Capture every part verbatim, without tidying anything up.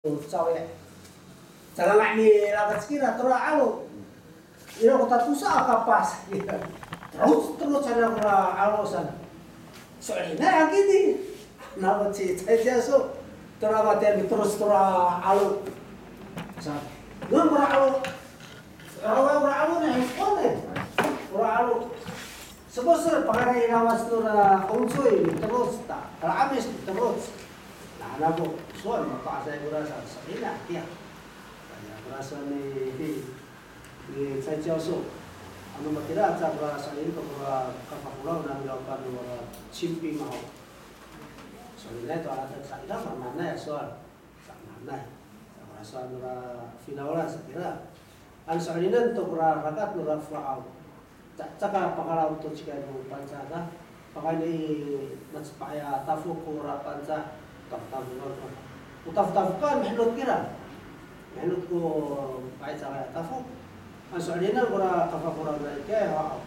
Cawi'. Caka nga' milakac kira tora 'alo. Ira ko tatosa a kapas. Teroc, teroc sa kora 'alo saan. So'elinay a kini. Namo ci, caay ciyaso. Tora matiya miteroc tora 'alo. Sa, ngan kora 'alo. Awa kora 'alo na, hikone. Kora 'alo. Sako sa, pakayra i lawac tora 'ongcoy, miteroc ta. Kala 'amis, miteroc. Na, nako, sowal mato'asay kora sa, sa ina, tiya. Kaya kora sa ni, ni, ni 蔡教授. Ano matira aca kora sa ina to kora kafaforaw na milaw pa no kora 清兵 ho. Sa ina to, ala ta sa ina, maanay a sowal. Sa maanay. Sa kora sowal nora finawlan sa tira. Ano so'elinen to kora rakat nora foraw. Ca-, caka pakalaw to cikay no Pangcah sa. Pakayni macepay a tafok kora Pangcah. Tafotafok to. O tafotafokan, mihenot kira. Mihenot ko pa'icakay a tafok. Ano so'elinen kora kafaforaw nira itiya ho.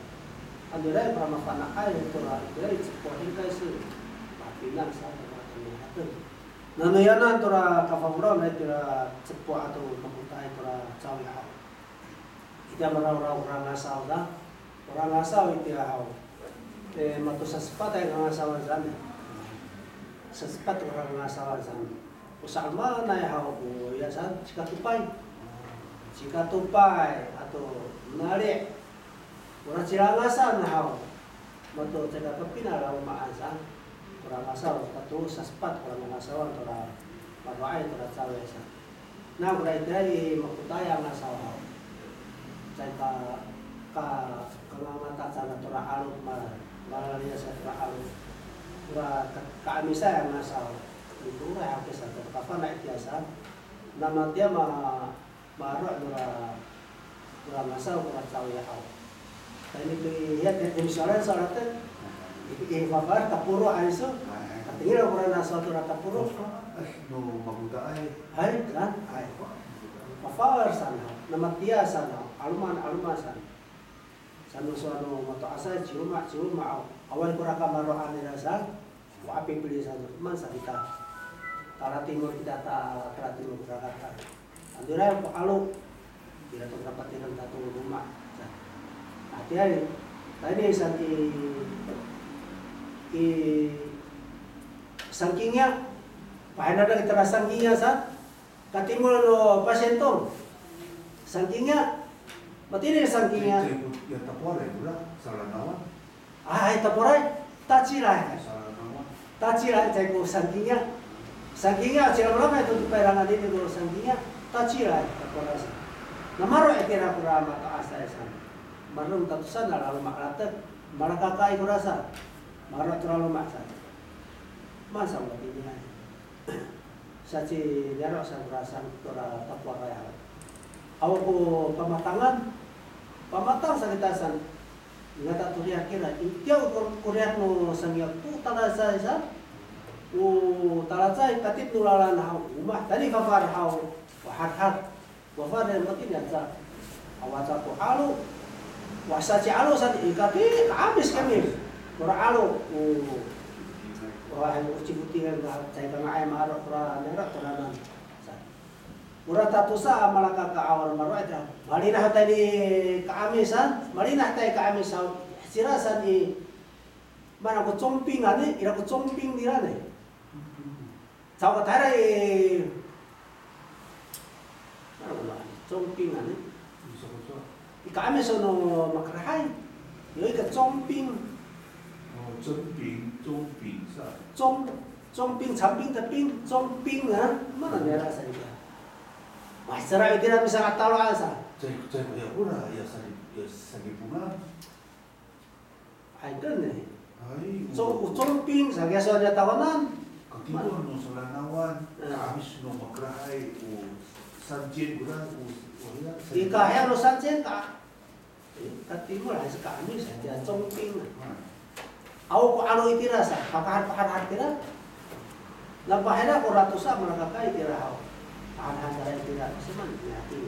Ano ira kora mafana'ay tora itiya i cepo' hikay sa. Mapinang sa, mapinang haten. Nanoyanan tora kafaforaw nai tira cepo' ato makotaay tora cawi' haw. Itiya marawraw kora ngasaw sa. Kora ngasaw itiya haw. E, mato sasepatay kora ngasawan saan. Sasepat kora ngasawan saan. O sa'alomanay haw, o ya saan, cikatopay. Cikatopay ato nali'. Ora cilangasan haw, mato caka kepinal a loma'an sa, ora ngasaw, kato sasepat ora ngasawan tora maro'ay tora cawi' sa. Na ora itiya i makotaay a ngasaw haw. Caay ka, ka, kangangata sa tora 'alo, ma, malaliyas sa tora 'alo. Ora ka, ka'amisay a ngasaw. Ito ora haw kesa tora kafana' itiya sa. Na matiya ma, Maro' nora, nora ngasaw kora cawi' haw. Tayni to i, hiya, tayni to i misowalan sowal to. I, i fafa'ed, taporo, ay, so. Katingil kora na sowal tora taporo. Ay, no makotaay. Hay, kan? Hay. Fafa'ed saan haw. Na matiya saan haw. 'Aloman, 'aloman saan. Sano sowal no mato'asay, ciroma, ciroma haw. Awaay kora kamaro'an nira saan. Wa, pipili sa no, man sa kita. Talatimol kita, ta, talatimol kita kata. Ando ira ko 'alo. Ira to kapatiren tato loma'. Sa. Atiya, tayni sangki, i, sangkinya. Pahanada kita sangkinya sa. Katimol no pasiyento. Sangkinya. Matini sangkinya. Ay, taporay, ora, salanawan. Ay, taporay. Tacilay. Salanawan. Tacilay, caay ko sangkinya. Sangkinya, cila malamay to payrangan ini ko sangkinya. Tacilay, taporay sa. Na maro' itira kora mato'asay sa. Maro' tatosan a laloma' latek. Malakakaay kora sa. Maro' to laloma' sa. Masa matini ay. Sa ci niyaro' sa kora saan tora taporay haw. Awa ko pamatangan, pamatang sa kita saan. Ngata to riyar kira, itiya ko, ko riyar no sangiya to talacay sa. O talacay katip no lalan haw, omah tayni fafa'ed haw, o hadhad. Wa fa'ed matini aca. Awa aca ko 'alo. Wa sa ci 'alo sa i kati, ka'amis kami. Kora 'alo. O. Wa, o cifotingan ka, caay ka nga'ay maro' kora niyaro' toranan. Sa. Kora tatosa a malakaka a ora maro' ita. Malinah tayni ka'amis sa. Malinah tayni ka'amis sa. Sira sa i, mana ko 中兵 ani, ira ko 中兵 nira ni. Caho ka tayra i, ano ko la, 中兵 ani. I ka'amis no makerahay. Yo ika 中兵. O, 征兵, 征兵 sa. 中, 征兵, 长兵的兵, 征兵 a. Mana nira sa ika. Masera itira misanga' taloan sa. Caay, caay, ya, ora, ya, sa, ya, sa, Ay, ken ni. Ay, 中, o 中兵 sa kiya sowal niya takowanan. Katimol no salanawan, ka'amis no makerahay, o sancin kora, o, o hiya, sancin. Ika hiya no sancin ka. E, katimol hay sa ka'amis, hay tiya 中兵 a. Awa ko 'alo itira sa, pakahad, pakahad itira. Napahira ko ratosa malakakaay itira haw. Hanhan tara itira, samaan, niyati.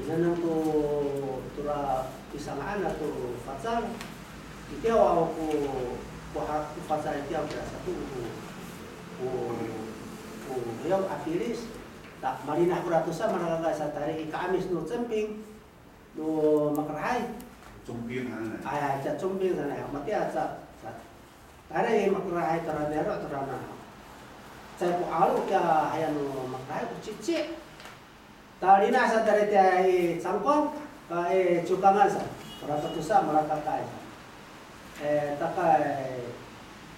Inanang to tora pisanga'an ato facal. Itiya awa ko, ko ha, ko facal itiya kira sato ko, ko, ko hiyaw a pilis. Ta, malinah kora tosa malakakaay sa, tayra i ka'amis no Cemping, no Makerahay. Cemping hananay. Ay, ay, ca Cemping sanay. Matiya ca, ca. Tayra i Makerahay tora niyaro' tora na. Caay ko 'alo kiya haya no Makerahay ko cici. Talinah sa tayra itiya i Cangkong, ka i Ciwkangan sa. Kora tosa malakakaay sa. E, takay,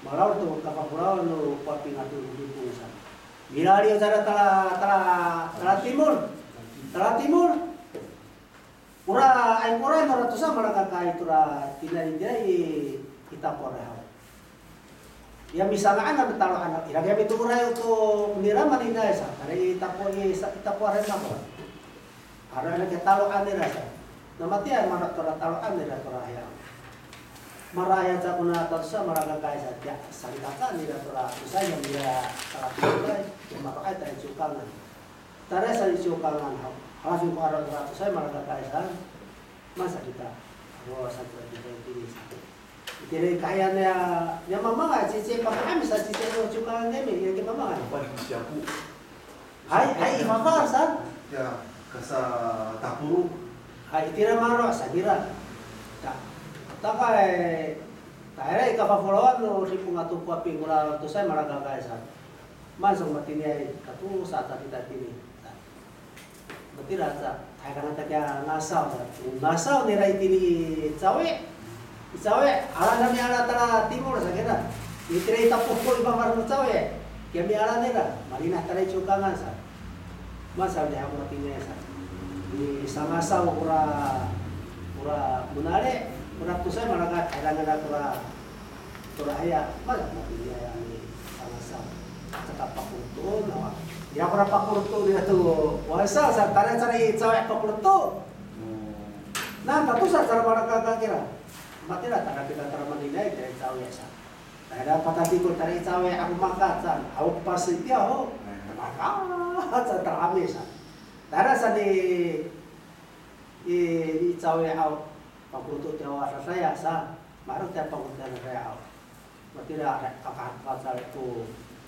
malawod to kafafolawan no Kowaping ato Lipong sa. Milaliw sa tala, tala, tala timol. Tala timol. Ora, ay, ora, ora tosa malakakaay tora tina itiya i, i Taporay haw. Ya misanga'an a mitalo'an, ira kiya mitooray to nira maninay sa, tayra i Tapo, i sa, i Taporay mako. Aro na kiya talo'an nira sa. Na matiya maro' tora talo'an nira tora hiya. Mara'ay aca kona tatosa malakakaay sa, tiya salikaka nira tora tosa ya nira tala talo'ay, ya maro'ay ta i Ciwkangan. Tayra sa i Ciwkangan haw. Halafin ko aro tora tatosa malakakaay sa. Masa kita. Aro sa tora kita itini sa. Itira i kahiyan niya, niya mamangay, cici paka'amis sa cici no Ciwkangan kami, ira kiya mamangay. Apa di siya po? Hay, hay, i fafal sa. Ya, kasa taporo. Hay, itira maro' sa kira. Ta, takay, tayra i kafafolawan no Lipong ato Kowaping kora tosa malakakaay sa. Mansong matiniay, katosa ta kita tini. Matira sa, tahira han ta kiya ngasaw sa. Ngasaw nira itini i Cawi'. I Cawi', ala nami ala tala timol sa kira. Itira i Taporay i fafal no Cawi'. Kiya miala nira, malinah tala i Ciwkangan sa. Masaw di hamo matiniay sa. Misangasaw kora, kora Monali', kora tosa malakakaay, tahira han nira kora Tora hiya, mala matiniay a misangasaw. Caka pakorotoen, awa. Ira kora pakoroto nira to, wasa sa, tayra sa i Cawi' pakoroto. Na, tatosa sa malakakaay kira. Matira tayra kita tayra maninay, tayra i Cawi' sa. Tayra patatikor tayra i Cawi' ako makacan, awa ko pasi tiya ho. Makacan tayra ami sa. Tayra sa ni, i, i Cawi' aw pakoroto tiya wa dadaya sa. Maro' tiya pakoroto dadaya aw. Matira, aka, aka, aka, ko,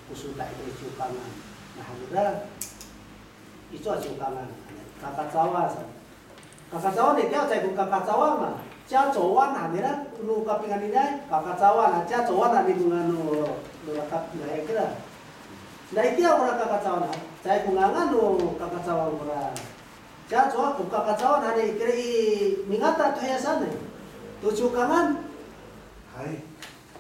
ko sota' i Ciwkangan. Na, hanira, icowa Ciwkangan. Kakacawan sa. Kakacawan itiya caay ko kakacawan ma. Ciyacowan hanira, no kapingan iniay, kakacawan, a, ciyacowan a nipingan no, no lakap nira kira. Na itiya kora kakacawan, caay ko ngangan no kakacawan kora. Ciyacowan ko kakacawan hanira kira i mingata to hiya saan. To Ciwkangan. Hay.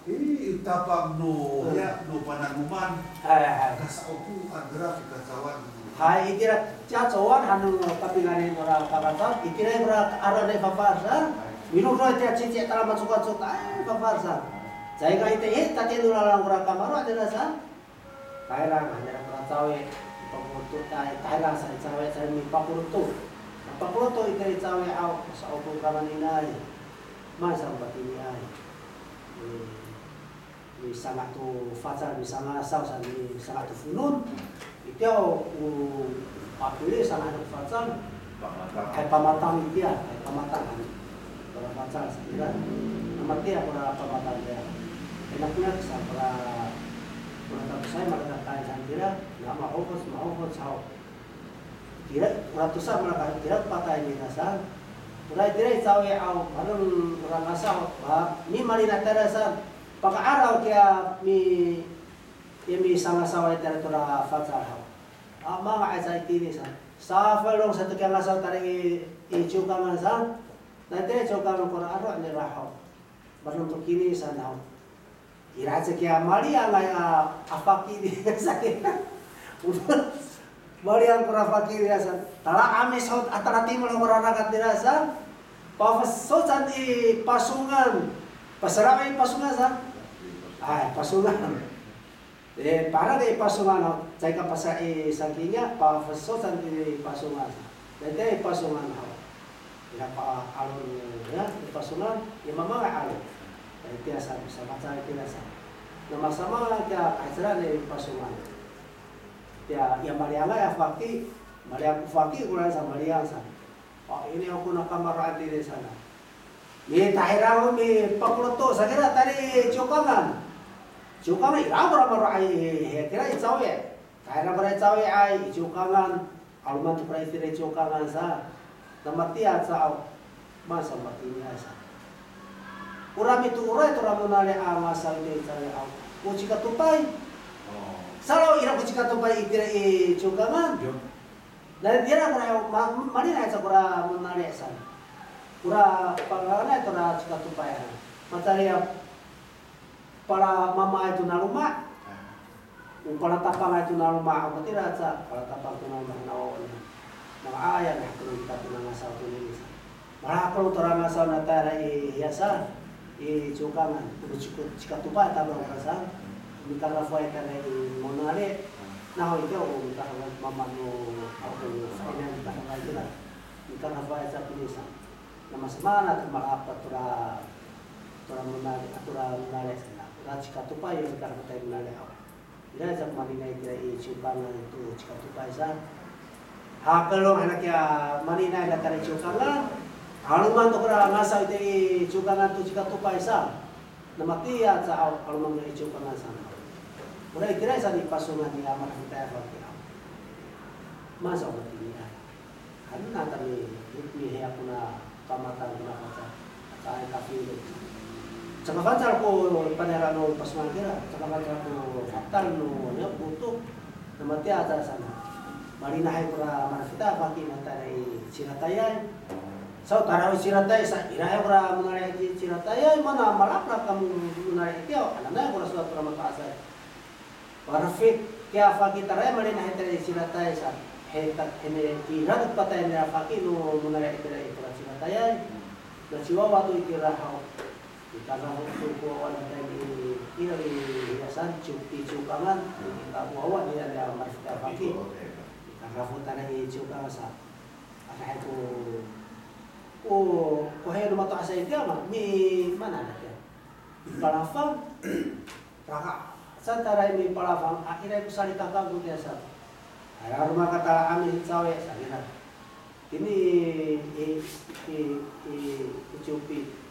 I, i tapang no, ya, no pananoman. Hay, hay. Kasa'opo, andra, kakacawan. Hay, itira, ciyacowan han no kapingan nira kakacawan, itira kora aro nira fafal sa. Hay. Minodo tiya cici tala macokacok, ay, fafal sa. Caay ka itiya, eh, tatiya no lalan kora kamaro' nira sa. Tayra, hanira kora Cawi', mipakoroto, tay-, tayra sa i Cawi', sa mipakoroto. Mipakoroto itira i Cawi' aw, sa'opo kamaninay. Masaw matiniay. Mi, misanga' to facal, misangasaw sa, misanga' to fonon. Itiya o, o, papili sanga' to facal. Pamatang. Hay pamatang itiya, hay pamatang han. Kora facal sa ira. Na matiya kora pamatang ira. Enaknak sa kora, kora tatosaay malakakaay han ira. Na mahofoc, mahofoc haw. Ira, kora tosa malaka, ira patay nira sa. Kora itira i Cawi' aw, pareng kora ngasaw, a, mimalinah tayra sa. Paka'araw kiya mi, ya misangasaway tayra tora facal haw. A, manga'ay sa itini sa. Safelong sato kiya ngasaw tayra i, i Ciwkangan sa. Na itira i Ciwkangan kora aro' nira haw. Bareng to kini sa haw. Ira aca kiya maliyangay a, a faki nira sa kiya. Maliyang kora faki nira sa. Tala amis ho, a tala timol kora rakat nira sa. Pafesocan i Pasongan. Pasera i Pasongan sa. Ay, Pasongan. E, para i Pasongan, caay ka pasa i Sangkinya, pafesocan i Pasongan. Daytay i Pasongan haw. Ira pa 'alo, ya, i Pasongan, ya mamangay 'alo. Daytay sa, sa maca itira sa. Na masamangay kiya kahecera i Pasongan. Ya, ya maliyangay a faki, maliyang ko faki, kora sa maliyang sa. O, ini ako nakamaro'an tini sana. Mitahira ho mipakoloto, sakira tayra i Ciwkangan. Ciwkangan, ira ko namaro'ay, he, kira i Cawi'. Ira kora i Cawi'ay i Ciwkangan, 'aloman to kora itira i Ciwkangan sa. Na matiya caay, masa matini ay sa. Kora mitooray tora Monali' a ngasaw i Cawi'ay. O Cikatopay. Salow ira ko Cikatopay itira i Ciwkangan. Na itira kora, ma, malinahay sa kora Monali' sa. Kora panganganay tora Cikatopay a. Mataliya, palamamaay to na loma'. O palatapangay to na loma', o matira sa, palatapang to na loma' na o niya. Manga'ayay, mihakelong kita to na ngasaw tonini sa. Mihakelong tora ngasaw na tayra i hiya sa, i Ciwkangan, o Cika, Cikatopay tamdaw kora sa. Mikarafoay tayra i Monali'. Naho itiya o mikarafoay mama no, o, ina mikarafoay kira. Mikarafoay sa konini sa. Na masamaan to malapat tora, tora Monali', tora Monali' sa. Tora Cikatopay yo mikarafoay Monali' aw. Ira sa ko malinaay itira i Ciwkangan to Cikatopay sa. Hakelong han kiya malinaay na tayra i Ciwkangan. 'Aloman to kora ngasaw itira i Ciwkangan to Cikatopay sa. Na matiya caay, 'aloman kora i Ciwkangan sa. Kora itira sa nipasongan niya marafetay a faki aw. Masa o matini ay. Ano na tami, mihiya kona pamatang kona facal. Caay kafilo. Caka facal ko panira no pasongan kira, caka facal ko fatal no, ya, koto. Na matiya aca saan. Malinahay kora marafetay a faki na tayra i Ciratayay. Saw tayra i Ciratayay sa, iraay kora Monali' i Ciratayay, mana malapalap kamo Monali' itiya, hananay kora sowal tora mato'asay. Marafetay a faki tayra i, malinahay tayra i Ciratayay sa. He, ta, hene, ira ko patayra a faki no Monali' itira i kora Ciratayay. Na ciwawa to itira haw. Mikadafo to ko wawa na tayni i, ira i, hiya saan, Ciw, i Ciwkangan. Mikadafo wawa nira, nira marafetay a faki. Mikadafo tayra i Ciwkangan sa. Adihay ko, ko, ko heya no mato'asay itiya ma, mi, mana na kiya. Palafang. Raka, saan tayra i mipalafang, a, ira ko salikaka ko tiya sa. Ira roma katala ami Cawi' sa ira. Ini i, i, i, i Ciwpi,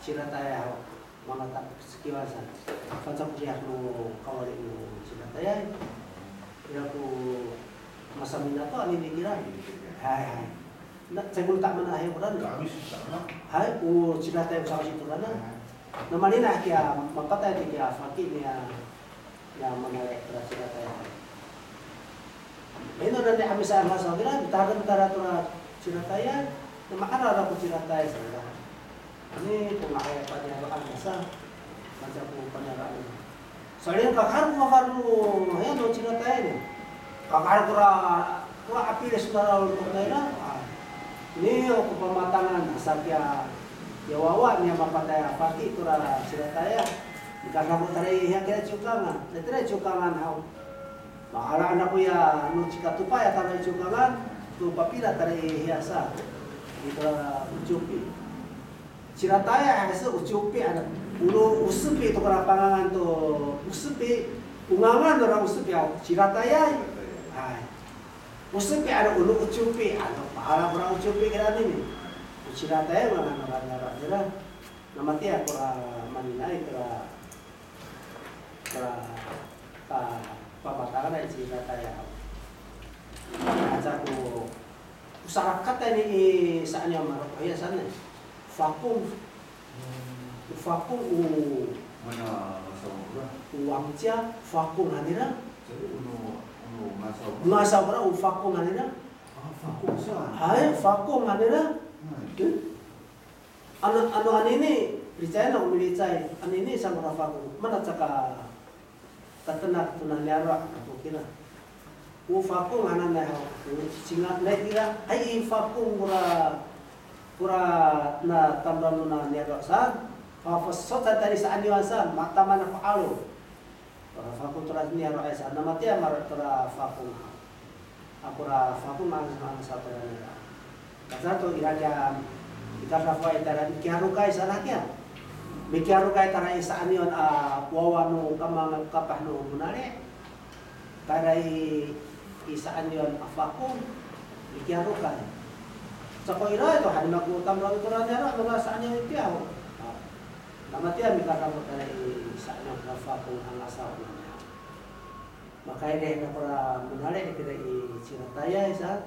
Ciratayay haw, mangata sekiwan sa. Fangcal ko riyak no kawali no Ciratayay. Ira ko masaminato anini kira. Hay, hay. Na, caay ko ta mana hay koran. Hay, o Ciratayay ko saka sitoranan. Na malina kiya, mapatay to kiya faki niya, niya Monali' tora Ciratayay. Ino na ni 'Amisay a ngasaw kira, mitaren tara tora Ciratayay, na ma'araw ko Ciratayay sa ira. Ini ko nga'ay a paniyaro'an sa, maca ko paniyaro'an. Sowal i, kakahar ko fafalo no, ya, no Ciratayay ni. Kakahar kora, kora apilis kora rontok nira. A, ini ko pamatangan, asa kiya, ya wawa niya mapatay a faki kora Ciratayay. Mikadafo tara i hiya kiya Ciwkangan. Na tara i Ciwkangan haw. Ma'ala han ako ya, no Cikatopay a tara i Ciwkangan, to papila tara i hiya sa. Ito a Ciwpi. Ciratayay hay sa o Ciwpi, ano, o no o Sepi to kora pangangan to o Sepi, o ngangan nora o Sepi, a, Ciratayay. Hay. O Sepi, ano, o no o Ciwpi, ano, ma'ala kora o Ciwpi kira nini. O Ciratayay ngangan nora nira. Na matiya kora malinaay kora, kora, pa, pamatangan i Ciratayay. Aca ko, ko sarakatay ni i saan yo maro' ko hiya saan. Fakong. O Fakong o, mana, masa, o wangciya, Fakong hanira. Jadi, o no, o no ngasaw. Ngasaw kora o Fakong hanira. A, Fakong sa. Hay, Fakong hanira. Hay. E? Ano, ano anini, licay no, milicay. Anini sa kora Fakong. Mana caka tatenak to na niyaro' ako kira. O Fakong hananay haw, o cinga, nai ira, hay i Fakong kora, kora na tamdaw no na niyaro' saan. Fafeso' sa tayni saan niwan saan, matama na ko 'alo. Tora Fakong tora niyaro'ay saan, na matiya maro' tora Fakong. Ako ra Fakong a ngasaw tora nira. Kacato ira kiya, mikadafoay tara mikiyarokay sa kiya. Mikiyarokay tara i saan niyan a wawa no kamang kapah no Monali'. Tara i, i saan niyan a Fakong. Mikiyarokay. Sako ira to, han mako tamdaw tora nira, no saan niyan itiya ho. A, na matiya mikadafo tara i saan niyan a Fakong a ngasaw nira. Makairih na kora Monali' itira i Ciratayay sa.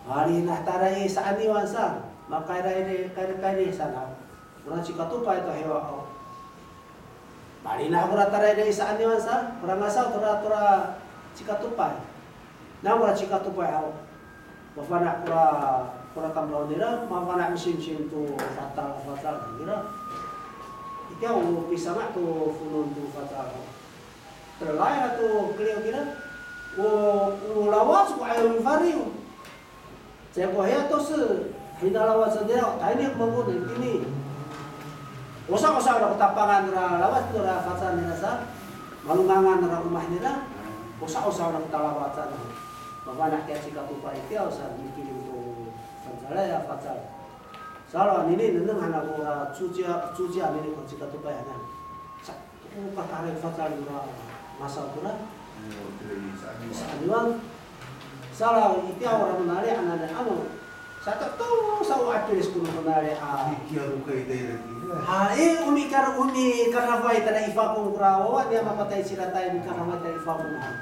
Malinah tara i Sa'aniwan sa. Makairih, kairih, kairih sa na. Kora Cikatopay to hiwa haw. Malinah kora tara i Sa'aniwan sa. Kora ngasaw tora, tora Cikatopay. Na kora Cikatopay haw. Mafana' kora, kora tamdaw nira, mafana' misimsim to fatal, fatal nira. Itiya o pisanga' to fonon to fatal. Telaay to keliw kira. O, o lawac ko 'ayaw mifariw. Caay ko hiya to se, hinalawac sa nira, tayni ko mangko itini. Osa, osa ko tapangan nira lawac nira fatal nira sa. Malongangan nira omah nira. Osa, osa ko talawac sa nira. Mafana' kiya Cikatopay itiya sa mikilim to fatal ya fatal. Salo anini nengneng han ako a 出家, 出家 anini ko Cikatopay hanan. Sa, o kakaray fatal nira ngasaw kora. Sa'aniwan. Salo itiya ora Monali' hananay ano. Sato to sa o 'apilis ko Monali' a. Ha, e, o mikar, o mikarafay tala i Fakong kora wawa niya mapatay i Ciratayay, mikarafay tala i Fakong han.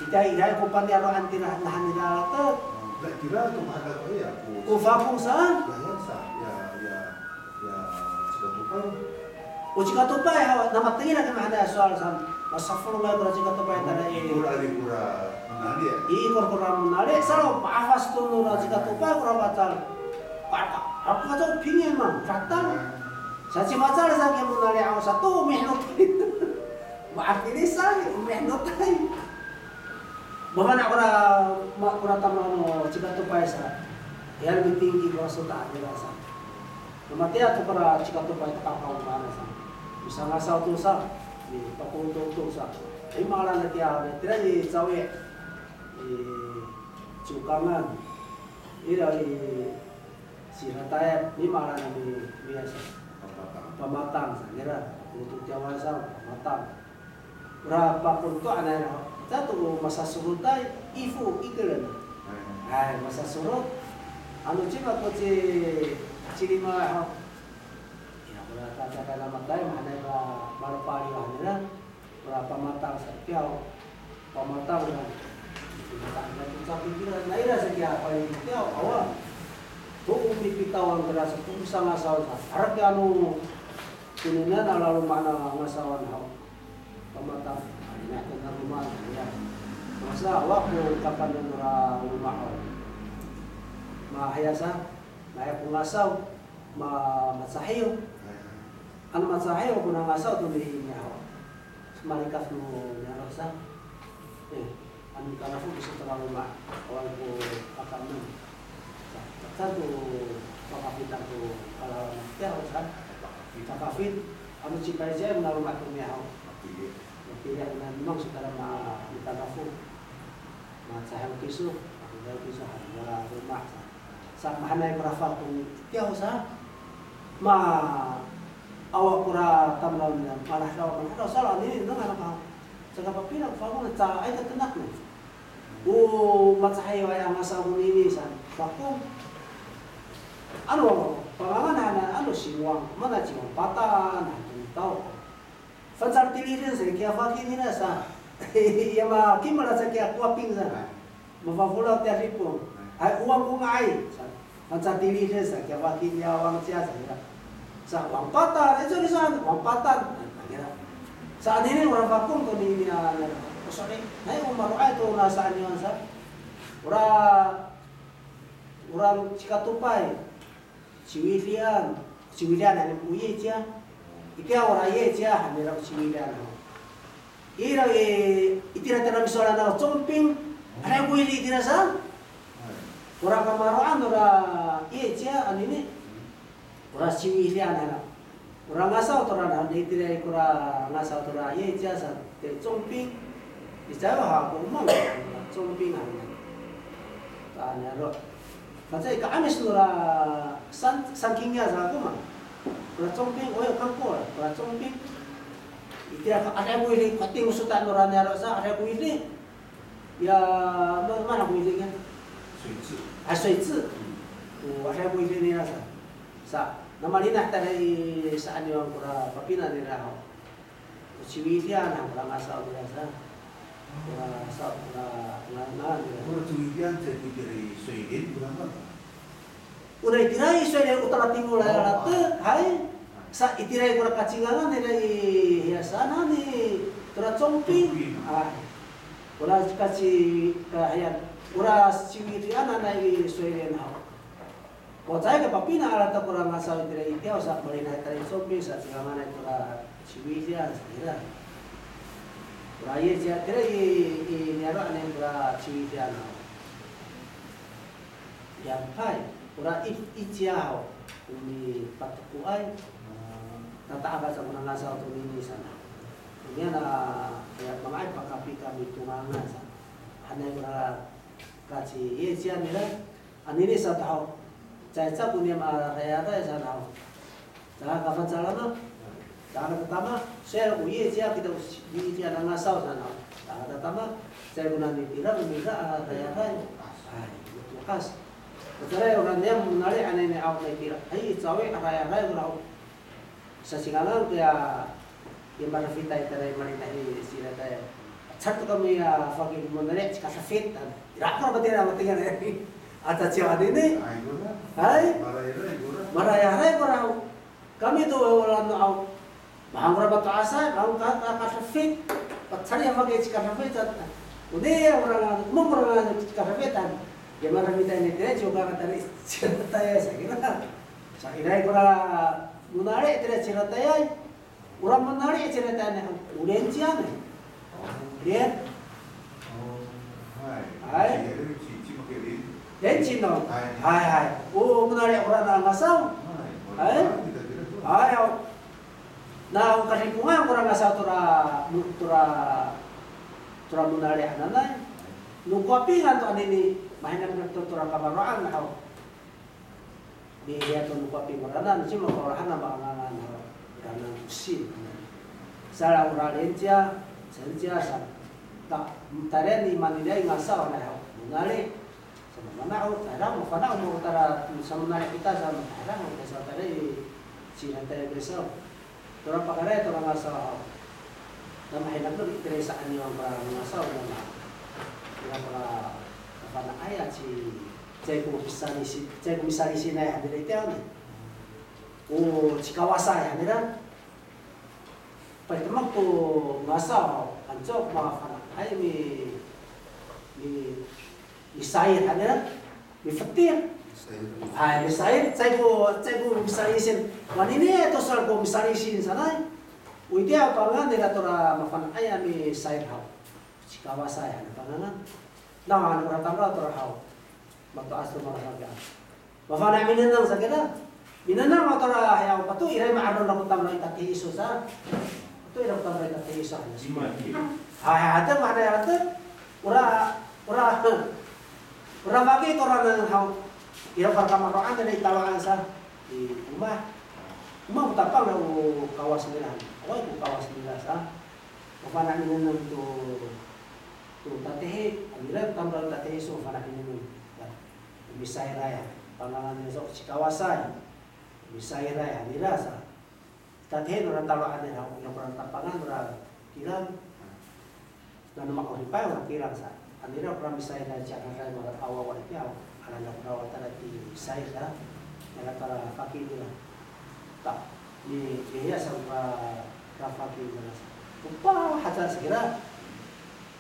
Itiya ira ko paniyaro'an tira nahan nira latek. Ira to mahadal ko iya ko. Ko Fakong saan? Ya, ya, sa, ya, ya, ya, Cikatopay. O Cikatopay, ha, namatengil a kamahaenay a sowal saan. Masafolongay kora Cikatopay tara i. Kora, kora Monali'. I, kora, kora Monali'. Salo, ma'afas to nora Cikatopay, kora fatal. Ako, ako fatal, pingin man, fatal. Sa cifatal sa kiya Monali' aw sato, mihnotay. Ma'apilisay, mihnotay. Mafana' kora, ma, kora tamdaw no Cikatopay sa. Iya mitingki kora sota' nira sa. Matiya to kora Cikatopay to kakaw mana sa. Misangasaw to sa. Mipakoto to sa. I, mahalan na kiya, tira i Cawi'. I Ciwkangan. Ira i Ciratayay, mimahalan a mi, miya sa. Pamatang sa, nira, o to Tiyawan sa, Pamatang. Ora pakoto anay, cato o masasorotay, ifo, ikeren. Hay, masasorot. Ano cima ko ci, cilima, ha. Ira, ora tataka namatay, mahaenay ora malopaliw nira. Ora Pamatang sa, itiya o Pamatang sa. Pamatang sa, itiya o, itiya o, awa. To o mipitawang kira sa, to o misangasaw sa. Ira kiya ano, konian a laloma' na ngasawan haw. Pamatang, ira kiya na loma' na, ya. Masa, awa ko kapanen nora loma' haw. Mahiya sa, mahiya ko ngasaw, ma, macahiw. Ano macahiw ko na ngasaw to ni, ni haw. Malikaf no niyaro' sa. E, ano kanafo kiso to laloma', awaay ko pakaenen. Sa, saan to pakafitan to kalalaman tiya sa. Pakafit, ano cipayciay ko laloma' to niya haw. Mapili' ko na memang so tada ma, mikanafo. Macahiw kiso, macahiw kiso han, laloma' sa. Sa mahaenay kora Fakong itiya ho sa. Ma, awa kora tamdaw nira, malahedaw, malahedaw, salo anini, nengneng han ako. Saka papina ko Fakong, caay ka tenak no. O macahiway a ngasaw konini sa, Fakong. Ano, pangangan han, ano, Ciwang, mana Ciwang, Patan han, taw. Fangcal tiliden sa, kiya faki nira sa. Ya makimad sa kiya Kowaping sa. Mafafolaw tiya Ripong. Hay, o Wang ko nga'ay. Sa, fangcal tiliden sa, kiya faki niya Wang ciya sa, kira. Sa, Wang Patan, e, so, sa, Wang Patan. Kira. Sa, anini, ora Fakong to nini, a, o sori. Hay, o maro'ay to na sa aniwan sa. Ora, ora Cikatopay. Ciwilian, Ciwilian han o 叶家. Itiya ora 叶家 han nira o Ciwilian ho. Ira i, itira tira misowalan no 中兵. Ira ko ili itira sa. Ora kamaro'an ora 叶家 anini. Ora Ciwilian han. Ora ngasaw tora na, itira i kora ngasaw tora 叶家 sa. Te 中兵, i caay ha ko mang, 中兵 han. Ta niyaro'. Fangcal i ka'amis nora san, sangking niya sa ko mang. Kora 中兵, oyo, kangko, kora 中兵. Itira ka, adihay ko ili, kating sota' nora niyaro' sa, adihay ko ili. Ya, ma, mana ko ili niya? 水质. A, 水质. O, adihay ko ili niya sa. Sa, namalinah tayra i sa aniwan kora papina nira ho. O Ciwilian han kora ngasaw nira sa. Ora sa, ora, na, na, ora 中间再过去的水林，不然嘛。Ora itira i 水林 o tala timol a latek, hay. Sa itira i kora kacingangan nira i hiyasan hani, tora 中滨. 中滨. Hay. Ora kaci, kahiyan. Ora ciwidian hanay i 水林 haw. Ko caay ka papina a latek kora ngasaw itira i tiyaw sa, malinay tala i 中滨 sa, cinganganay tora ciwidian sa kira. Ora i ciya tira i, i niyaro' anay kora ciwidian haw. Yangpay, ora i, i ciya haw, o mipatokoay, tata'akay sa kora ngasaw tonini saan. Oniyan a, ya, manga'ay pakapi kami tongangan sa. Hanay kora kaci, i ciya nira, anini sa tahaw. Caay ca ko niyam a rayray sa tahaw. Caay ka fangcal ano. Caay ka tatama. Sowal o i ciya kita o i ciya nangasaw sa tahaw. Caay ka tatama. Caay ko nani tira, mira a rayray. Ay, to'as. Ko caay ora niyam monali' anini aw nai tira. Ay, caay a rayray ko raw. Sa cingangan koya, ya marafitay tala i malinay i ciratayay. Caay to kami ya faki monali' cika safit. Ira ko matira matira. Ata ciya anini. Ay, kora. Hay? Marayray kora. Marayray kora. Kami to wala no aw. Mahang kora mato'asay, mahang ka, ka, kasafit. Pacar ya faki cika safit. Uni ya kora, mong kora cika safit. Ya marafitay ni tira, ciyo ka tala i ciratayay sa kira. Sa iray kora monali' tira ciratayay. Ora monali' ciratayay, o 连结 ne. 连. Hay. Hay. 连结 no. Hay. Hay, hay. O monali' ora nangasaw. Hay. Hay, o. Na, o kadipongan kora ngasaw tora, tora, tora monali' hananay. No Kowapingan to anini, mahinang to tora kamaro'an haw. Mihiya to no Kowapingan koranan, cima kaolahan a maangangan haw, koranan o sin. Sala ora 连结, 连结 sa, ta, tayra i maniliay ngasaw hanay haw, monali'. Sa mafana' o, tayra mafana' o, mo tara, sa monali' kita sa, tayra mo, sa tayra i, ciratayay kiso. Tora pakaray, tora ngasaw haw. Na mahinang to itira i saan niya kora ngasaw, na ma, ira kora kafana'ay a ci, caay ko misalisin, caay ko misalisinay hanira itiya ne. O cikawasay hanira. Paytemek to ngasaw haw, anco ko mafana'ay mi, mi, misayil hanira. Mifetir. Hay, misayil, caay ko, caay ko misalisin. Manini to sowal ko misalisin sanay. O itiya pangangan nira tora mafana'ay a misayil haw. Cikawasay han pangangan. Nawhan ora tamdaw tora haw. Mato'as to malafaki. Mafana' minengneng sa kira. Minengneng ato ra, ya, pato iray ma'araw ko tamdaw i tatihi iso sa. Pato iray ko tamdaw i tatihi iso. Hay, hay, ato, ma'araw ato. Ora, ora, ora faki to ra nengneng haw. Ira para kamaro'an i tawaan sa. I omah. Omah ko tapang o kawas nira. Awaay ko kawas nira sa. Mafana' minengneng to, to tatihi. Ira tamdaw i tatihi iso, mafana' minengneng. Misayray, pangangan nira sa o cikawasay. Misayray, nira sa. Tatihi nora talo'an nira, nora tapangan nora kilang. Nano ma'oripay nora kilang sa. Nira kora misayray, ciya kora mara awawa itiya, ala nira kora tala ti sayra, nira tala faki nira. Ta, mi, mihiya sa kora, kora faki nira sa. Opa, haca sa kira.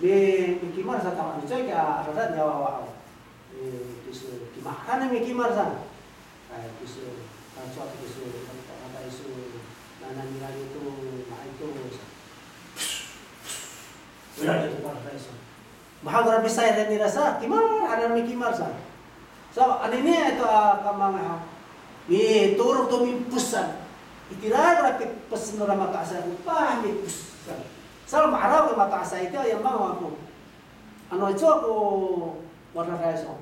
Mi, mikimad sa tama, micoy ka, ala nira awawa. E, kiso, kima'an a mikimad sa. Ay, kiso, tanco ato kiso, tanto ato iso, nana nira ito, maay to, sa. Wala ito para sa iso. Mahal ko ra misayray nira sa, kimad, ano mikimad sa. So, anini ito a kamangay ha. Mitorok to mipos sa. Itira ko ra pipos nora mato'asay, opa, mipos sa. Sa ma'araw ko mato'asay ito, ya mangwa ko. Ano iso ko wararay so.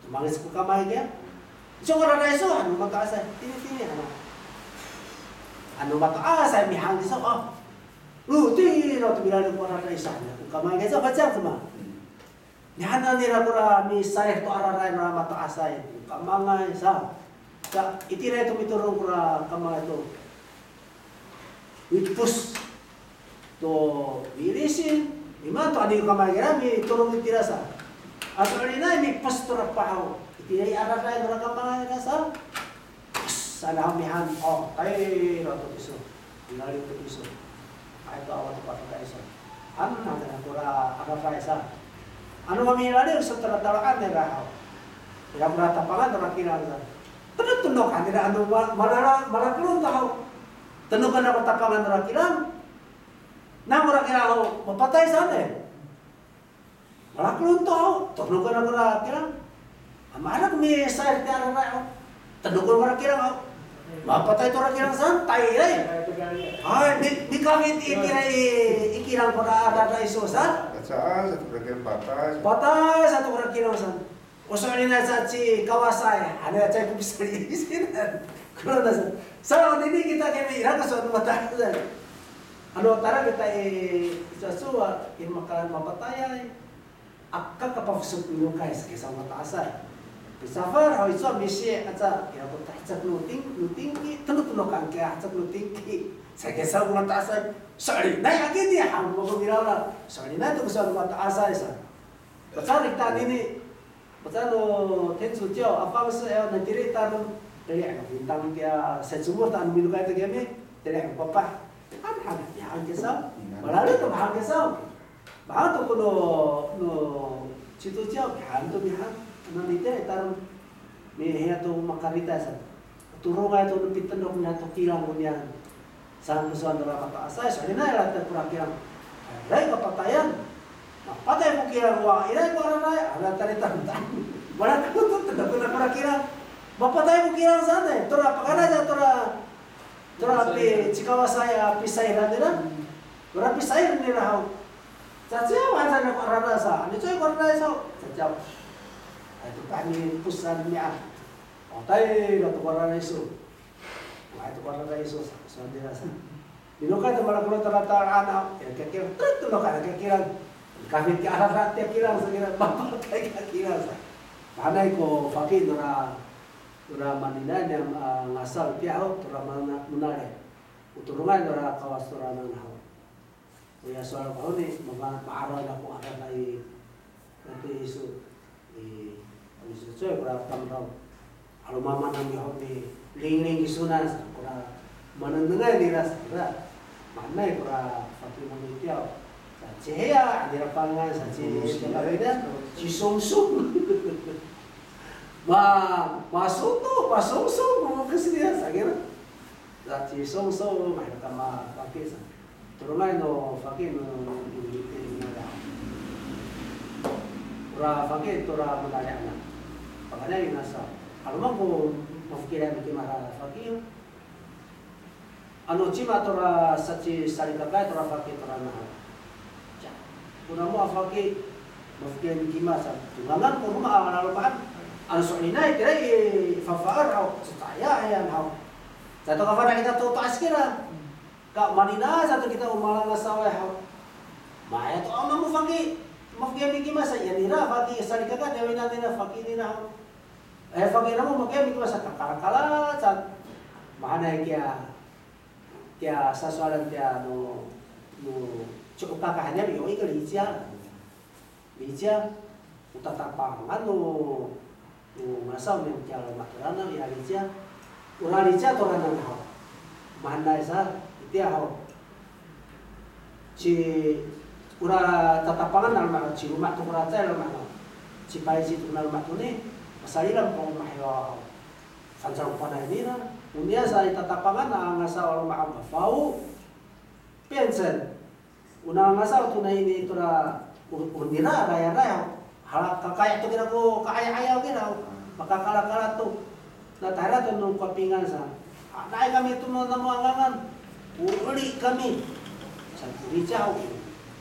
Tomangis ko kamay kiya. Iso ko wararay so, ano mato'asay. Tini, tini, ano. Ano mato'asay, mihang iso, o. O, tini, no, to milaliw ko wararay so, ano ko kamay kiya so, facang sa ma. Nihanan nira kora misayr to araray nora mato'asay, kamangay sa. Sa, itira to mitorok kora kamangay to. Mipos to milisin, Imato ano kamay kira mitolon itira sa. A so'elinay mipos to ra pahaw. Itira i adadaay no ra kamay kira sa. Pos, saan haw mihan, o, tayra to tiso. Milaliw to tiso. Ay to awa to patatay sa. Ano na tira kora adadaay sa. Ano mamilaliw sa tira talo'an nira haw. Ira kora tapangan to ra kilang sa. Tenotenok han nira ano ma-, malala-, malakelong to haw. Tenokan ako tapangan to ra kilang. Na kora kilang haw, mapatay saan e. Malakelong to haw, tenokan ako ra kilang. Maherek misayr tiya adadaay haw. Tenokan ako ra kilang haw. Mapatay to ra kilang saan, tayra i. Hay, mi-, mikafit itira i, i kilang kora adada iso saan. Patay sato kora kilang, patay. Patay sato kora kilang saan. O so'elinay sa ci Kawasay, ano ya, caay ko pisali isinan. Kora na sa, sa, onini kita kami ira ko sowal no mato'asay. Ano tayra kita i, i cowacowa, i makalan mapatayay. Aka kapafesok minokay sa kiya saan mato'asay. Pisafar haw i cowa misi aca, ira ko tahecek no ting-, no tingki, tenotenokan kiya hecek no tingki. Sa kiya saan mato'asay. So'elinay akini, han mako mirawraw. So'elinay to ko sowal no mato'asay sa. Pacarik ta anini, pacarik no 天主教 a 方式 e, na tiri ta no, tiri ano bintang kiya, sa cumur ta ano minokay to kiyami, tiri ano papah. Han, han, ya han kiya saw. Malalo to han kiya saw. Mahaen to ko no, no 基督教, han to mihan. Ano nitiri ta no, mihiya to makaritay sa. Torongay to no pitendok nira to kilang koniyan. Saan ko sowal nora mato'asay, so'elinay ira to kora kilang. Iray kapatayan. Mapatay ko kilang wa, iray ko adadaay, adada tayra i tamdaw. Malakaw to, tendok nira kora kilang. Mapatay ko kilang saan e, tora pakayra sa tora, tora pi, ci Kawasay a pisayran nira. Tora pisayran nira haw. Caciyaw han sa nira ko adada sa, ano caciyaw ko adada sa, caciyaw. Ay, to pa ni pusan niya. O, tayra to ko adada iso. Ay, to ko adada iso sa, saan nira sa. Minokay to malakaw to ra talo'an, ya, kiya kilang, tret to no ka, kiya kilang. Kafit kiya adada tiya kilang sa kira, mapatay kiya kilang sa. Mahaenay ko faki nora, nora Manila niya, a, ngasaw tiya haw, tora Mana-, Monali. O torongay nora Kawas tora nanay haw. Oya sowal ko honi, mama-, ma'araw ako adada i, ato iso, i, iso coy, kora tamdaw. 'Aloman namo i honi, lingling kiso na sa, kora manengnengay nira sa kira. Mahaenay kora faki namo itiya. Sa cihiya, nira pangan, sa ci, ci Songsong. Ma, masoto, masongsong, mamokes nira sa kira. Sa ci Songsong, mahaen ka mafaki sa. Torongay no faki no, no, no, ora faki tora Monali anan. Pakayni nasa. 'Aloman ko mafokilay no kimad a faki yo. Ano cima tora sa ci salikaka tora faki tora na. Ca, ko namo a faki, mafokilay no kimad sa. Ngangan ko roma a laloma'an. Ano so'elinay, tira i fafaer haw. Cecayay han haw. Caay to kafana' kita to to'as kira. Ka malina sato kita o malangasaway haw. Maya to a namo faki, mafokilay no kimad sa, ya nira faki, salikaka, ya wina nira faki nira haw. E, faki namo mafokilay no kimad sa, kakalakala sa. Mahaenay kiya, kiya sasowalan kiya no, no, co'okaka han niyam, yo ika liciya. Liciya, o tatapangan no, no ngasaw niyam kiya loma' to ranaw, ya liciya. Ora liciya to ranaw haw. Mahaenay sa, itiya haw. Ci, ora tatapangan a loma' haw, ci loma' to kora cecay loma' haw. Ci payci to kora loma' to ni, masalilam ko loma' haw. Fangcal ko panay nira. Oniya sa i tatapangan a ngasaw a loma' haw, mafaw. Piyancen. Ona ngasaw to nai ini tora, o, o nira, rayray, hala kakay to kira ko, ka'aya'ayaw kira, makakalakala to. Na tayra to no kapingan sa. A, nai kami to no namo a ngangan. O, oli kami. Sa ko liciya, o,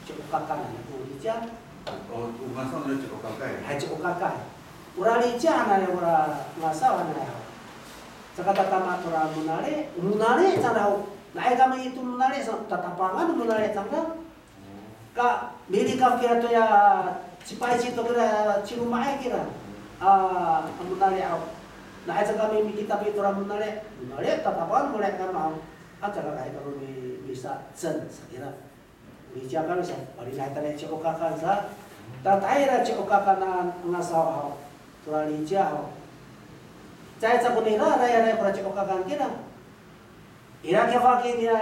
co'okaka na ko liciya. O, o ngasaw na co'okaka. Hay, co'okaka. Ora liciya na ya, ora ngasaw na ya. Saka tatama tora Monali, Monali cangra. Nai kami ito Monali, sa, tatapangan Monali cangra. Ka, milikaf kira to ya, ci payci to kira, ci loma'ay kira. A, Monali aw. Nai sa kami mikitap tora Monali. Monali, tatapangan Monali kami aw. A, caka kay kami mi-, misacen, sa kira. Lica kami sa, palinahay tayra i Ci'okakan sa. Tatayra Ci'okakan a ngasaw haw. Tora lica haw. Caay ca ko nira, rayray kora Ci'okakan kira. Ira kiya faki niya,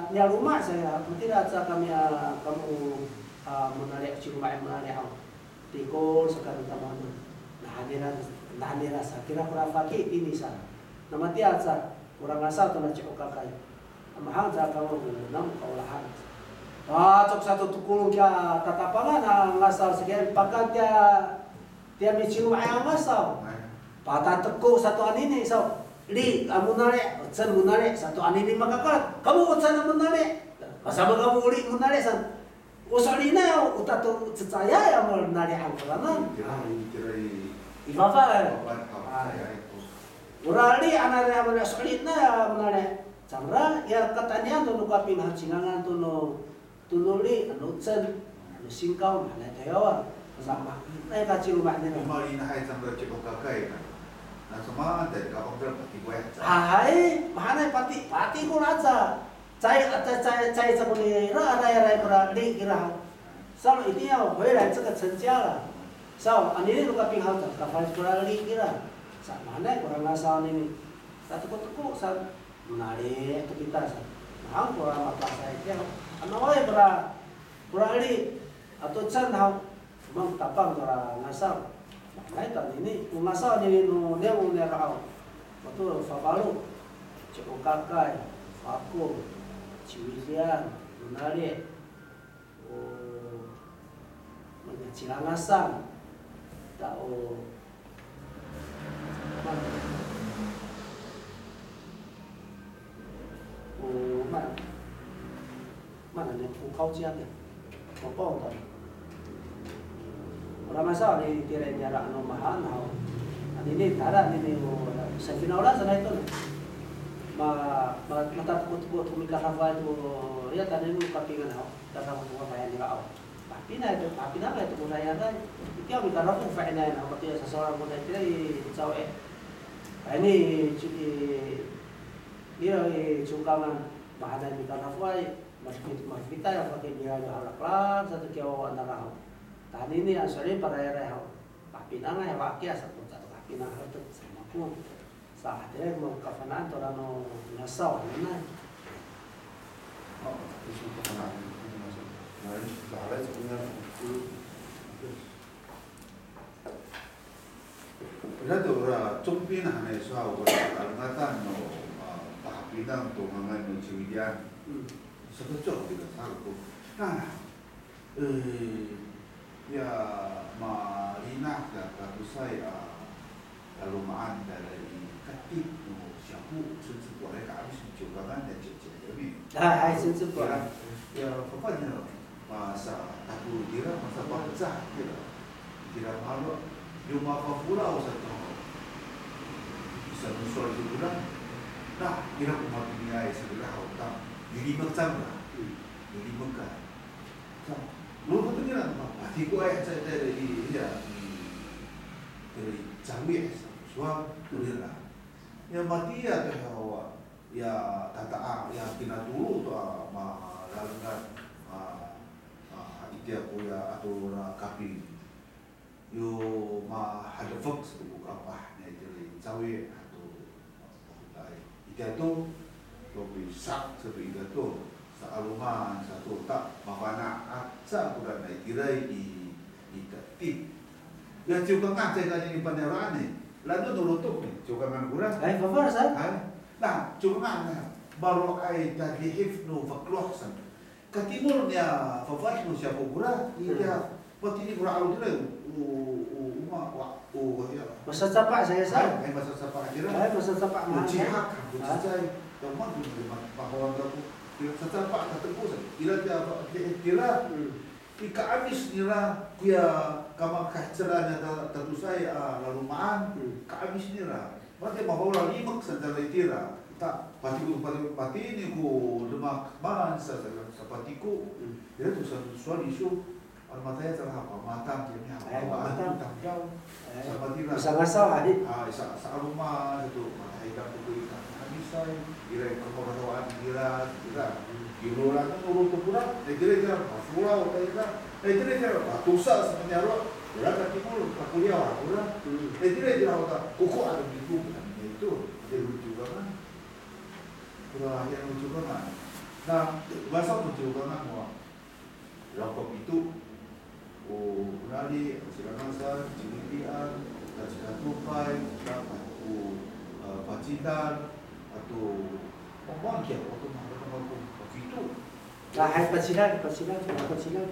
niya loma' sa ira, matira aca kami a, kamo, a, Monali', o Ciloma' i Monali' haw. Tikol sa kami tamanen. Nahanira, nahanira sa kira kora faki tini sa. Na matiya aca, kora ngasaw to na Ci'okakay. Mahang sa kamo, namo kaolahan. A, cok sato to kolong kiya tatapangan a ngasaw, saka pakan tiya, tiya miciloma'ay a ngasaw. Patateko sato anini, saw. Li, a Monali', o cen Monali', sato anini makakola. Kamo o cen a Monali'. Masama kamo o li Monali' san. O so'elinay, o tato cecayay a Monali' han kora na. I fafal, e. Ora li, ananay a Monali', so'elinay a Monali'. Cangra, ya kataynian to no kaping hacingangan to no Tonoli, ano cen, ano singkaw, mahaenay to hiyawan. Sa mahaenay kaciloma' nira. O malinahay cangra Ci'okakay, na. Na samaan, tayra kapang cangra patikoay. Hay, mahaenay pati, patikol aca. Caay, caay, caay, caay, caay ko nira, aray, aray, kora li kira haw. Sa, 一定要回来这个陈家了. Sa, anini no kaping haw, kafalic kora li kira. Sa, mahaenay kora ngasaw anini. Tateko-teko, sa, Monali' to kita sa. Mahang kora mapasay tiya. Anaway kora, kora li, ato cen haw. Mang tapang kora ngasaw. Mahaenay ta anini, o ngasaw anini no niyam o niyaro' haw. Ato fafalo, Ci'okakay, Fako, Ciwidian, Monali'. O, manga Cilangasan, ta o, ma, o, ma, mana ni Fukaw ciya, Mapong to. Ora ngasaw anini tira i niyaro' no mahaen haw. Anini tayra anini o, sa finawlan sanay to. Ma, ma, matatekoteko to mikarafoay to, ya, tayni no kapingan haw. Karafoay nira aw. Papinang to, papinang to ko rayaray. Itiya mi karafoay fainay na, matiya sasowal ko na itira i cawe. Ini, ci, i, ira i Ci'okakan, mahaenay mi karafoay, marfit, marfitay a faki nira yo halaklak, sato kiya wawa nara haw. Tanini a sori parayaray haw. Papinangay haw, akiya sato, sato papinang haw to, sa mako. Sa, hatira ko kafana'an tora no ngasaw hananay. Ira to ora Congpin hanay sa, ora kalengatan no, a, pahapinang to ngangan no Ciwidian. Hmm. Saka cok kita sa ko. Na, E, ya, malinah ya, katosay a laloma'an tayra i Katip no Siyapo, 甚至过来 ka'amis no Ci'okakan ya, cecay kami. A, hay, 甚至过来. Ya, ya, papa niya, masatako tira, masapangcah tira. Tira malo, yo mafafolaw sato. Isa no sowal to kora. Na, ira ko matiniay sa kira haw ta. Milimek cangra. Hmm. Milimek a. Sa, lolokot nira, ma, patikoay haca ita i, iya, i, i cawi' sa, sowal nira. Ya, matiya to hawa, ya, tata'ang, ya, kinatolo to, a, malalengan, a, a, itiya koya ato ra kaping. Yo mahadefek sato ko kapah niya itira i cawi' ato, itiya to, to pisa sato itiya to, sa 'aloman sato ta mafana' aca kora na itira i, i Katip. Ya Ci'okangan caay ka nini paniyaro'an i. La'eno no lotok ni, Ci'okangan kora. Ay, fafar sa? Ay. Na, Ci'okangan na, maro'ay ta lihif no fakloh sa. Katimol niya fafa'ed no Siyapo kora, itiya, matini kora 'alo tira, o, o, o, ma, wa, o, ya. Masacapa' sa ya sa? Ay, ay, masacapa' tira. Ay, masacapa' o, mahaen. Cihak, o, cecay. Taman ko, ma, pahawang ko. Tira sacapa', tatengko sa. Ira tiya, tira. Hmm. I ka'amis nira, koya kamakahecera niya ta, tatosay a laloma'an, hmm, ka'amis nira. Matiya mafolaw limek sa tayra itira. Ta, patiko, patiko, matini ko demak maan sa, sa, sa patiko. Hmm. Ira to sa, sowal iso. Ano matayal sa ha, pamatang kiyami ha. Ay, pamatang. Pamatang daw. Ay, sa matira. Isa ngasaw, adi. A, isa, sa 'aloman, sato, matahidang ko ita. Ka'amisay, ira ko mafolawan ira, ira. Hmm. Kiloran no lotok kora, itira itira mafolaw ta ira, itira itira matosa sa ko niyaro', ira ka timol, ka koliyaw a kora, itira itira ho ta, koko ano miko, ano mito, itira ho Ciwkangan. Kora hiya no Ciwkangan. Na, masa no Ciwkangan mo, ira ko pito, o, Onali, Cilangasan, Ciwitian, Tacikatokay, o, a, Pacidal, ato, o, mangkiya, ato, mangkiya, o pito. A, hay, Pacidal, Pacidal, Pacidal.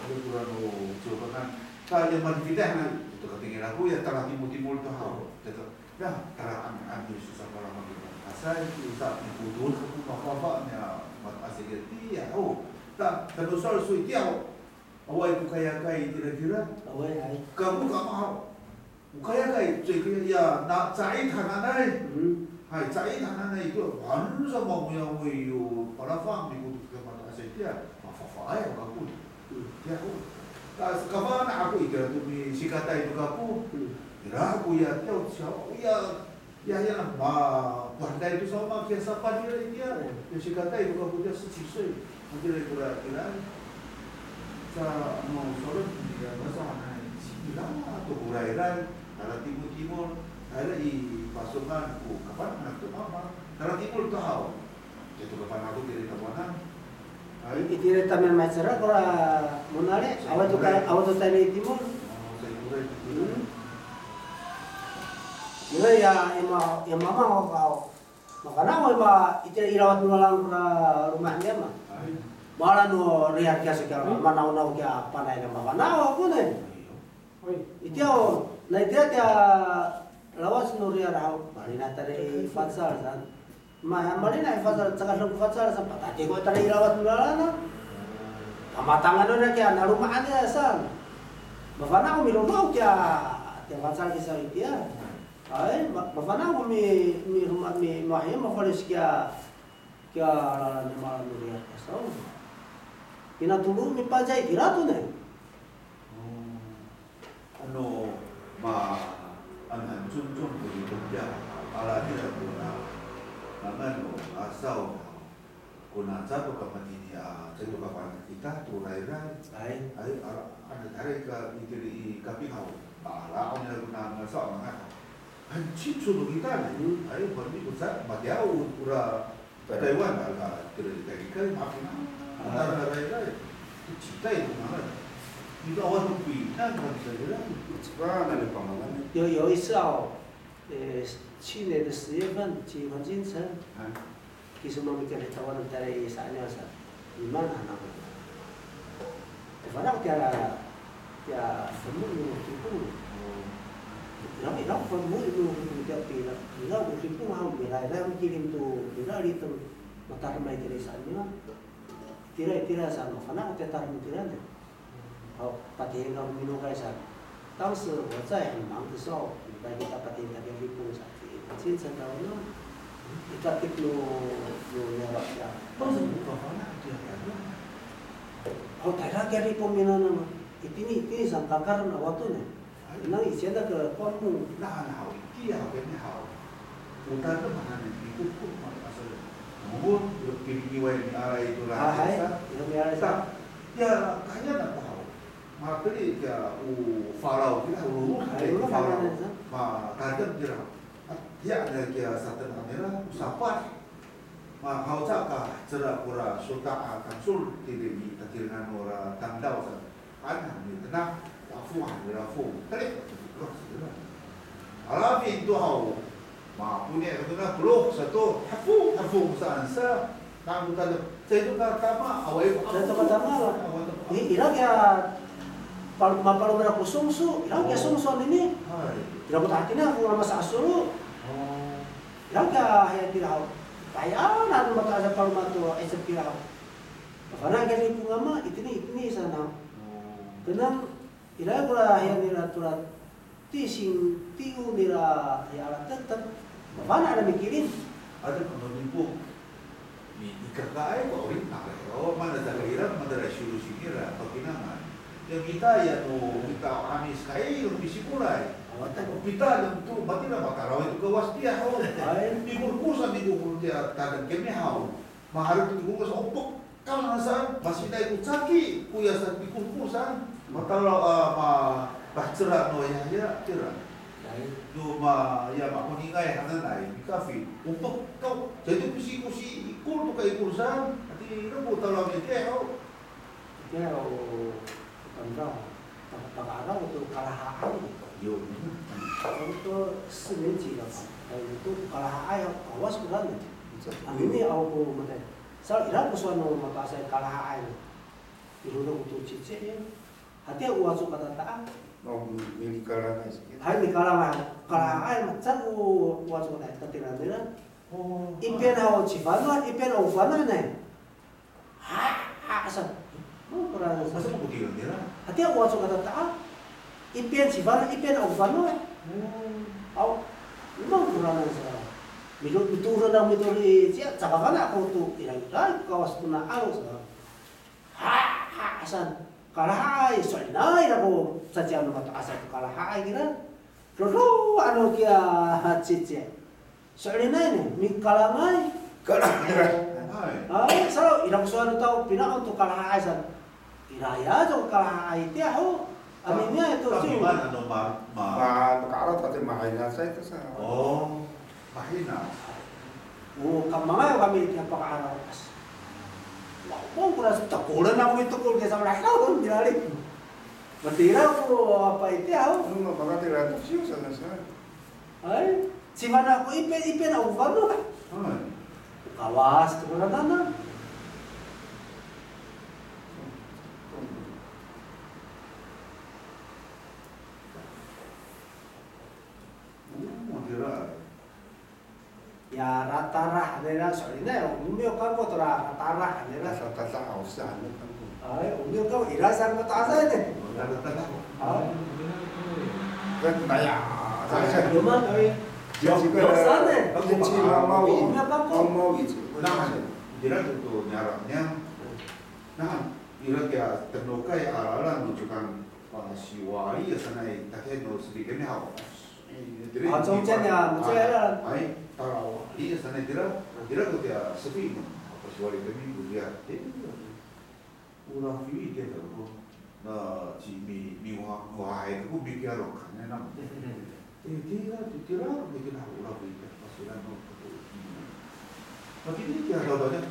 Ira kora no Ciwkangan. Ka, ya, malifitay na, to katingin ako, ya, talatimol-timol to haw. Ito, ya, tala an, an, Yesus, a, para makita. Asay, sa, ni Putol, ako, mafafa, niya, mat, asay, tiya, o. Ta, sa, no, sa, so, tiya, o. Awaay ko kayakay itira kira. Awaay, hay. Kamo kamahaw. O kayakay, so kaya, ya, na, ca'it hananay. Mhm. Hay, ca'it hananay ito, ano sa mangoyangoy yo, palafang, mikoto ka mato'asay tiya, mafafaay ako. Mhm. Tiya ho. Ta, kafana' ako itira to misikatay to kako. Mhm. Ira ko ya, tiya ho, siya, ya, Ya, ya, ma, paheday to sa, ma, kiya sapad ira itiya. Yo sikatay to kako tiya seci soy. Matira kora ira. Sa, ano, solen, ya, masa hananay, sikira to kora ira. Talatimol-timol, ira i Pasongan ko kapan, anak to mama. Talatimol to haw. Kiya to kapan ako tira i tamowanan. Itira i tamowanan, maheca kora Monali, awa to ka, awa to tayni i timol. Hmm. Ira ya, ima, ya mama ho ka, mafana' ho ima, itira i lawat no lalan kora loma' niyam. Mala no riyar kiya sa kiya, manaonaw kiya panay na mafana' ho koni. Itiya o, na itira tiya lawac no riyar haw, malina tayra i facal saan. Ma, malina i facal, caka deng ko facal saan, patati ko tayra i lawac no lalan a. Pamatangan no na kiya, na loma'an niya saan. Mafana' ko milolow kiya, tiya facal kiya sa itiya. Ay, ma, mafana' ko mi, mi, mi, ma, mafalic kiya, kiya lalan niya mala no riyar kiya sa. Kina tolo mipacay kira to ne. Ano, ma, ano han congcong ko ni Tonja, ala nira ko na, ngangan no asaw, ko na caay to ka matini a, caay to ka fana' kita to rayray. Ay. Ay, ala, ano, tayra ka itira i Kaping haw, ala, ano, ko na ngasaw, manga haw. Han congcong to kita ne. Ay, bali ko sa, matiya o, ora, Taywan, a, tira i Taywan, maaf na. A. Tara rayray. Citay ko mangan. Nika awa to pinang kan sa ira. Ciba na ni pamangan. 有，有一次哦，呃，去年的十月份去黄金城，啊。其实我们跟台湾人待了一三年了，你慢慢慢慢。 Fana' ko tiya, tiya famo no Lipong. Ira, ira ko famo no Lipong tiya pila. Ira ko Lipong haw, mirayray mikilim to, ira liteng mataremay tira i saan nira. Tira, tira saan, mafana' ko tiya tarem tira ne. Haw, patiheng kako minokay saan. 当时我在很忙的时候，礼拜天 kita patiheng, kita Lipong sa. Cincan daw no, ikapit no, no niyaro' kiya. Haw, tayra kiya Lipong minanam. Itini, itini saan, kakar no wato ne. Nang iciyan na ka pamo. Na, na, haw, itiya, haw, kini haw. Utan na mana ni, ikukuk mana asal. Ngungun, yo, piniway ni aray to la. A, hay, sa. Yo, ni aray sa. Ya, kaya na haw. Mateli kiya o falaw kira, o lolok, ay, o falaw. Matadem kira. Tiya na kiya saten nira, o sapat. Ma, haw caka, cera kora sota a tangsol, tiri i tatirengan nora tamdaw sa. An, han ni tena, lafo, han ni lafo. Teli, alafin to haw. Maponi' to na pelok sato, hafo, hafo saan sa. Nang ko tadem, caay to ka tama, awaay ko. Caay to ka tama. Awaay to. I, ira kiya, pal-, mapalomela ko songso, ira kiya songso anini. Hay. Ira ko tahatini ko masa asolo. O. Ira kiya, hay, tira haw. Tayanan mato'asay paloma to, 'icep kira haw. Mafana' kiya Lipong a ma, itini, itini saan haw. O. Tenang, ira kora hiya nira tora tising, tiyo nira hiya ala tetek. Mafana' na mikilim. Ato ko no Lipong. Mi, mikakaay ko 'orip nira. O, mana sa kira, mana ra siyolo sinira, papinangan. Ya mita ya no, mita 'Amis kay, no misikolay. Awa ta. Pita ya to, matira makaraway to Kawas tiya, o. Ay. Mikorkor sa, mikorkor tiya, tadem kami haw. Mahaen to ikor saan, o pekaw saan, masinaay ko caki koya saan, ikor saan, matalaw a ma, mahecera no yahaya kira. Yo ma, ya makoningay hananay, mikafin, o pekaw, caay to kosi, kosi ikor to ka ikor saan, hatira ko talaw nira haw. Itiya o, ano, paka-, paka'araw to kalahaay. Yo. Ano to, 四年级了吧？哎，to kalahaay, kawas ko ran. Amini aw ko matay. Sa ira ko sowal no mato'asay kalahaay. Iro no to cici ya. Hatiya o waco katata'ang. O, mi-, mikalangay saan. Hay, mikalangay. Kalahaay, macan o waco katata'ang, katira nira. O. Ipiyan haw cifana', ipiyan o fana' ne. Ha, ha, asa. Mangko ran sa. Asa ko tireng nira. Hatiya o waco katata'ang. Ipiyan cifana', ipiyan o fana'. O. Aw. Mangko ran sa. Mito, mitoor han, mitoor i, ciya, caka fana' ko to, ira, ira, kawas to na aw sa. Ha, ha, asa. Kalahaay, so'elinay ako, sa ciya no mato'asay to kalahaay kira. Dodo, ano kiya, cici. So'elinay ni, mikalangay. Kalangay. Ay, sa ira ko sowal no tao, pina'on to kalahaay saan. Ira ya to kalahaay tiya ho. Amini ya to. Kami ciw. Maan, ano, ma, ma. Ma, maka'araw to, ati, mahaenay sa ito sa. O, mahaenay. O, kamangay kami tiya paka'araw. Wa, wa, ko na sa tekolen ako i tekol kiya sa, mala, o, milali. Matira ko apa itiya ho. Ano, makatira to ciw sa, sa. Ay, cifana' ko ipin, ipin ako fana'. Ay. Kawas to ko nanana. O, matira. Ya, ratara, nira, so'elinay, o miyo kako to ra, ratara, nira. Sa tata, o sa, ano kako. Ay, o miyo kako, ira sa mato'asay ne. Ay. Sa naya, sa, sa. Yo, man, ay. Yo, yo, sa ne. Yo, ci Mamaw i. O miyo kako. Mamaw i. Na, ira to, to niyaro' niya. Na, ira kiya tenokay a lalan no Cokan, a, siwali ya sanay, takiya no sefi kami haw. A, 中间 ya, 中间 ya. Ay, talawali ya sanay tira, tira ko tiya sefi no. Siwali kami ko tiya. Ora fiwi tiya ko. Na, ci mi, miwa, miwahay ko mi kiya ro kanay namo. E, tira, tira, mi kina ora fiwi tiya. Masilan no ko. Matini tiya daw daw niya.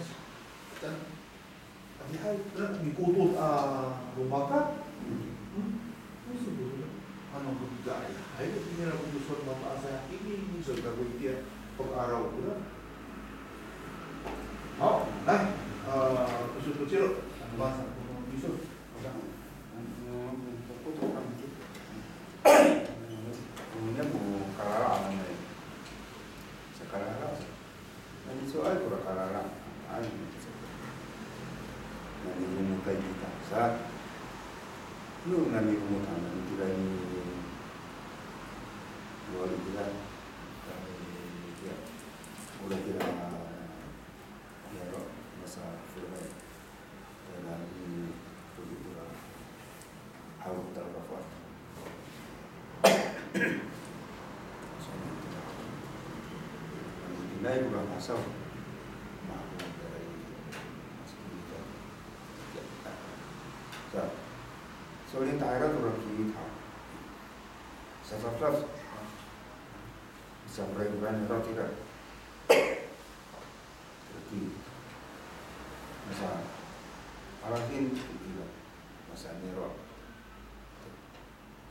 Adihay, na, mikotot a romakat. Hmm? Ano, so, ano, kami ka, ay, ay, ini ra ko sowal mato'asay, ini, ini, so, kako itiya, pag-araw ko na. Haw, ay, a, ko sowal ko ciro, ano ba, sa, ko no miso, ano, ano, ano, ko to kami. Ano, ano, ko kalala, ano, sa kalala, sa. Nani cowaay kora kalala, ay, nani romotay kita sa. No nani romotay, nani kira i, wali kira, kami kira, ora kira, niyaro', masa folay. Tayra i, to i kora, halo tayra fat. Pinay kora masaw. Mako tayra i, sa. So'elin tayra kora kiwit haw. Sa, sa, sa. Sa, pray kora niyaro' tira. Tiraki. Masa, alafin, tiraki. Masa niyaro'.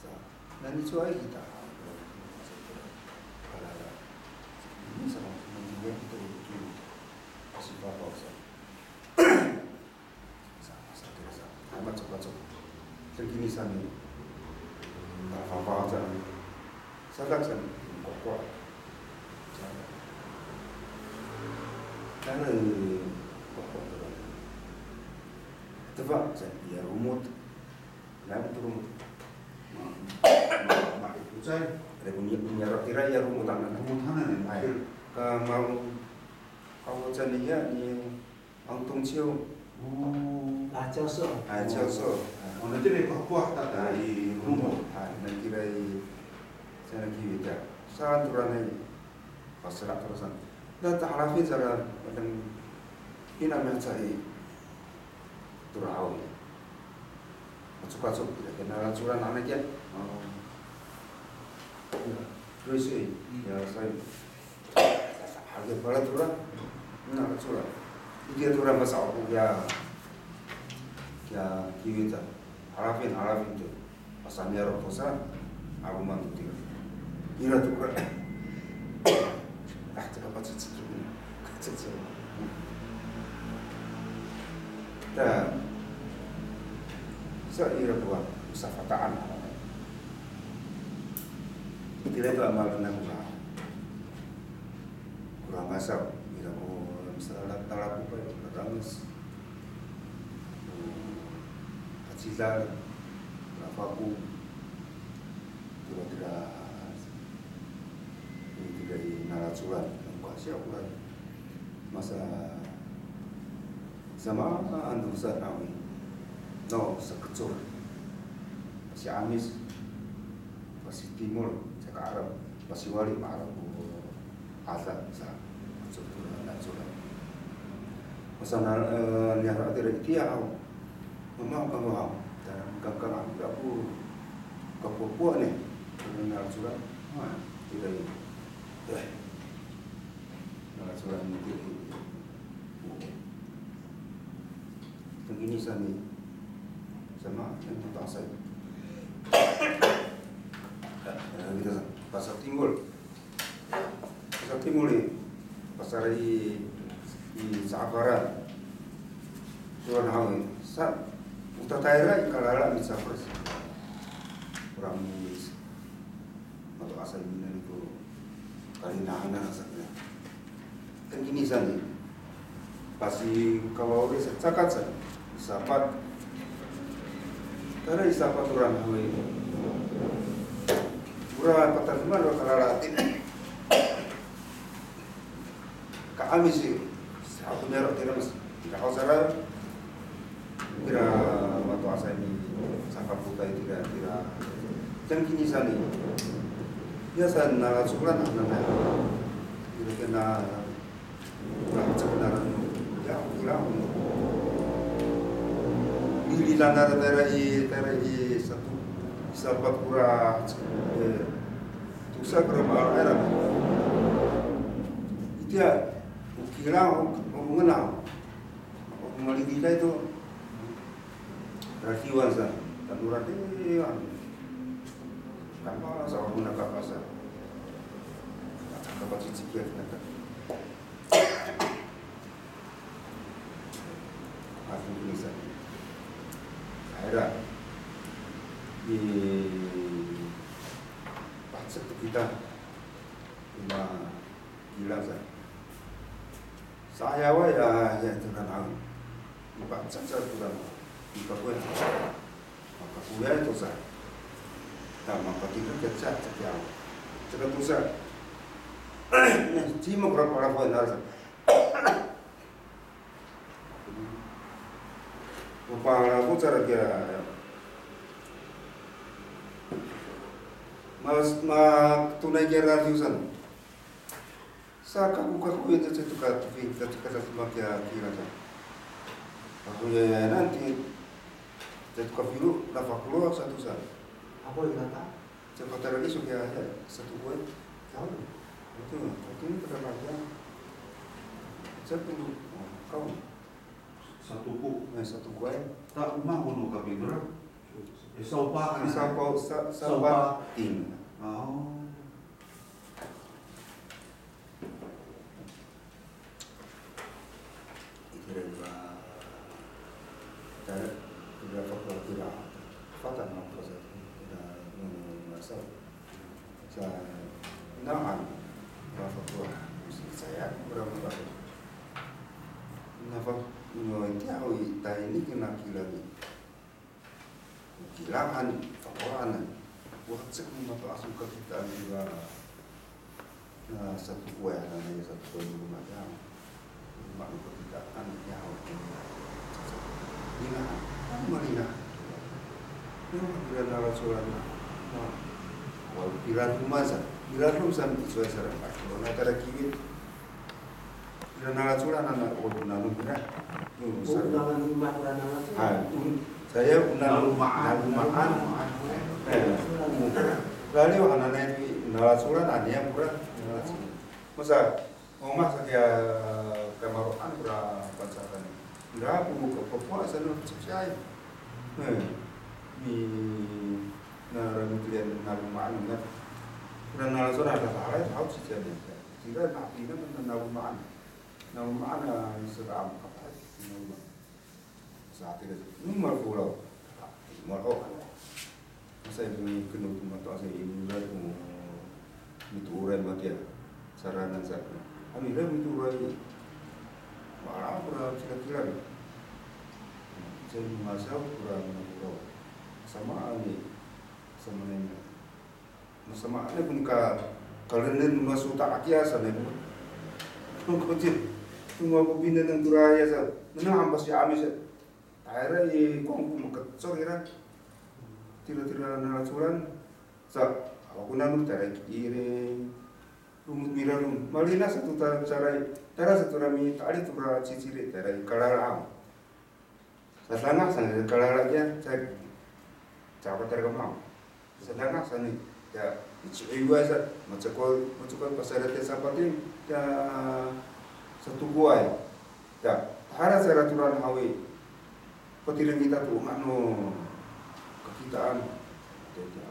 Sa, nani cowaay kita. Kalala. Ini sa, nani cowaay kita. Kasi papa sa. Sa, sa, sa, sa. Ay, macok, macok. Tiraki ni sami. Sa, papa sa. Sadak san, kokwa. Sa, kokwa to. Tefa san, ya romot. Namo to romot. Ma, ma, ma, ikocay. Ada ko niya, ko niyaro' tira ya romot hanan. Romot hanan, ya. Ay. Ka, ma, kawacan niya, ni Ang tongciw. O. A, 教授. Ay, 教授. O, natiray ko hakowa tata i romot. Ay, natiray, sa naki wita. Saan to ranay, pasera' to saan. Na tahalafin sa ra, padang, Ina miheca i tora haw i. Macokacok ira kina lacolan hananay kiya. O. Ira, roysoy. Hmm. Ya, sayo. Hake pala tora. Na lacolan. Itiya tora masa'opo kiya. Kiya kiwit a. Halafin, halafin to. Pasaniyaro' to sa, 'aloman to tira. Ira to kora. Ah, caka pacecek. Cecek. Ta, sa ira to a, safata'an. Itira to a malena kora. Kora ngasaw, ira ko misalatalako pa ira kora ngas. O, kacidal, kora fako, kora tira, tira i nalacolan, kora siya kora masa, samaan to sa haw i. No, sakecor. Pasi'amis, pasitimol, caka 'arep, pasiwali, ma'arep ko Ada sa, so, tora, tora. Masa na, e, niyaro' tira itiya haw. Mama, kamo haw. Tara, kangkang ako, ako kapopo ne. Tara, na tora. Ha, tira i. Tara. Na tora ni tira i. Tengkini sa ni. Sama, yang putasay. Kita sa, pasal timbul. Sa timol i, pasal i, i sa'afaran. Sowal haw i, sa, o tatayra i kalala misafar sa. Ora mi, mato'asay minenay to kalinahanan sa kira. Tengkini sa ni, Pasikawawli sa cakat sa, i sapat. Tara i sapat tora haw i. Ora patademan ora kalalatin. Ka'amis i, sa ako niyaro' tira mas, tira haw sara. Tira mato'asay ni sakapotay tira, tira. Tengkini sa ni. Ya sa nalacolan hananay. Tira kina Ora, caka nara no, ya, ora, no. Lilidan nara tayra i, tayra i sato, i sapat kora, e, tosa kora ma'araw nara. Itiya, o kilang, o, o ngena. O maliliday to. Radiwan sa, tano radiwan. Kapa sa, o ngena kapa sa. Kapa cicik ya, kapa. Ato ko nisa. Kayra. I, pacek to kita. Ima, kilang sa. Sa'ayaway a, ya, to na haw. I pacek sa to na haw. I kapoy. Makakoyay to sa. Ta, mapatira kiya sa, sa kiya. Saka to sa. Cima kora palafoy nara sa. Mapalafo sa kiya. Mas, ma, tonay kiya radiw san. Sa kako, kako ya, caay to ka tofing, caay to ka sasema kiya, kiya sa. Kako ya, ya, nanti, caay to ka filo, nafakolo sato sa. Ako ya, nata? Caay ko tayra iso kiya, ya, sato ko ay. Taw. Ato, ato ni, tada matiya. Caay to, o, kaw. Sato ko. Ay, sato ko ay. Ta, o maan ko no kapinora? E, sawpa. Sawpa, sa, sawpa. Sawpa. Ting. O. Itira i, tayra, itira i, fata' no, fata' no, no, no, sa, sa, na'an, fata' no, sa, saya, ora, ora, na, fata' no, itiya ho i tayni kina kilang i. Kilangan, fakoranan. Wacek no mato'as no kakitaan nira, na, sato ko ay, na, na, sato ko ay no mato'as. Mato'as no kakitaan nira, o, nira. Nira, ano nira? Nira, nira nara soran na. Na, wal pira no masa, pira no sa, so sa, na, na, tara kiwit. Ira nalacolan a na, o, nanom ira. Yo, sa-, undangan loma' ira nalacolan. Hay, un-, saya undangan loma', naloma'an. Naloma'an. Eh, laliw hananay to i nalacolan a niyam kora nalacolan. Masa, o, masa kiya kamaro'an kora Pangcahay. Ira ko kapopoan sa no cecay. Eh, mi, na, ra mitilian naloma'an na. Ira nalacolan a tata'angay haw cecay. Ira na, ira na naloma'an. Naloma'an a sera a makapahay. Naloma'an. Sa tira, no mafolaw. Mafolaw. Masa i keno to mato'asay i, mira ko mitooray matiya. Saranan sa. Ano ira mitooray. Mala kora cila-cila. Sa masaw kora mafolaw. Samaan i, samaan i. Masamaan ko nika, kalenen no masotak a kiya sanay ko. Ko ci, ko mako pinengneng tora ya sa, nengneng han pasiami sa. Tayra i, ko ko makecor ira. Tira-tira nalacolan. Sa, awa ko nano tayra i kiring. Lomot mira lom. Malina sato ta caray. Tayra sato ra mita'elif tora cicili tayra i kalalaang. Sadanga saan kalala kiya, sa, sa patar kamang. Sadanga saan i, ya, i ci'iway sa, macekol, macekol pasayra tiya sapating, ya, satokoay. Ya, hara sa ratoran haw i, patireng kita to, mano, kakitaan. Ya, ya,